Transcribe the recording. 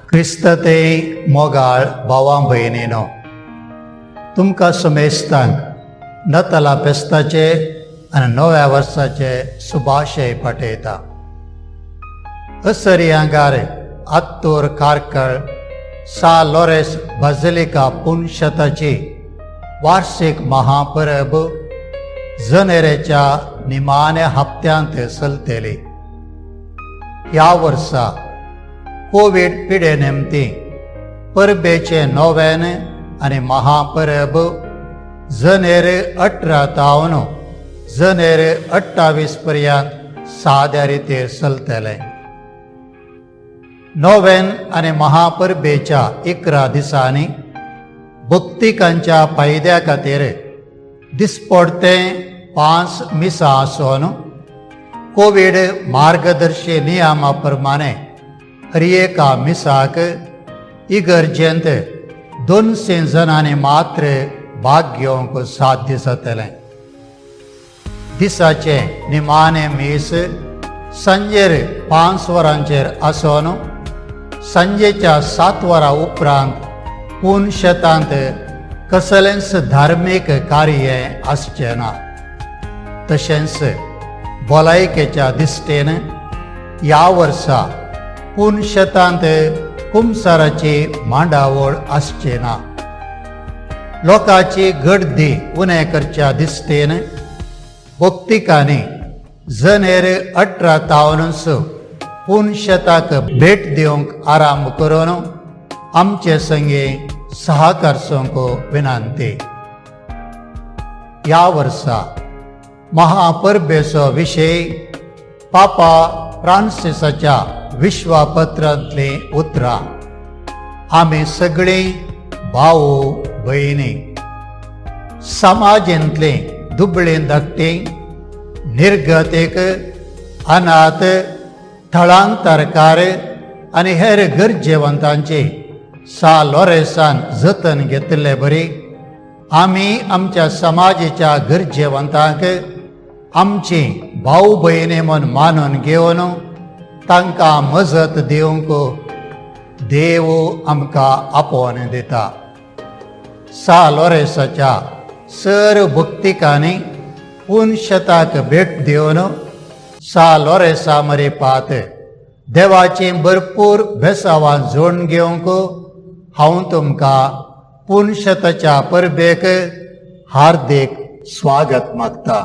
क्रिस्तते मोगाळ भावां भयणीनो, तुमकां समेस्तांक नताला फेस्ताचे आनी नव्या वर्साचे शुभाशय पाठयता. असरी आंगार आत्तूर कार्कळ सा लोरेस बाजिलिका पुनशताची वार्षिक महापरब जनेरेच्या निमाण्या हप्त्यांत चलतली. ह्या वर्सा कोवीड पिडे निमती परबेचे नोवेन आनी महापरब जनेर 18 तावन जनेर 28 पर्यंत साद्या रितीर चलतले. नोवेन आनी महापरबेच्या 11 दिसांनी भक्तिकांच्या फायद्या खातीर दिसपडते 5 मिसां आसून कोवीड मार्गदर्शी नियमा प्रमाणे हर एका मिसाक इगर्जेंत 200 जणांनी मात्र भाग घेवंक साध्य जातलें. दिसाचें निमाणें मीस सांजेर 5 वरांचेर आसून सांजेच्या 7 वरां उपरांत पूण शेतांत कसलेंच धार्मीक कार्य आसचें ना. तशेंच भलायकेच्या दिश्टीन ह्या वर्सा पूण शेतांत कुमसाराची मांडावळ आसची ना. लोकांची गर्दी उणें करच्या दिश्टीन भक्तिकांनी जनेर 18 तावनच पूण शेताक भेट दिवंक आराम करून आमचे संगे सहकारसूंक विनंती. ह्या वर्सा महापरबेचो विशय पापा फ्रांसिसाच्या विश्वापत्रांतलीं उतरां, आमी सगळीं भाऊ भयणी. समाजेंतलीं दुबळीं धाकटीं, निर्गतीक, अनाथ, थळांतरकार आनी हेर गरजेवंतांची सा लोरेसान जतन घेतिल्ले बरी आमी आमच्या समाजेच्या गरजेवंतांक आमची भाऊ भयणी म्हूण मानून घेवन तांकां मजत दिवंक देव आमकां आपोवन दिता. सा लोरेसाच्या सर भक्तिकांनी पूण शेताक भेट दिवन सा लोरेसा मरे पात देवाची भरपूर बेसावां जोडून घेवंक हांव तुमकां पूण शेताच्या परबेक हार्दीक स्वागत मागता.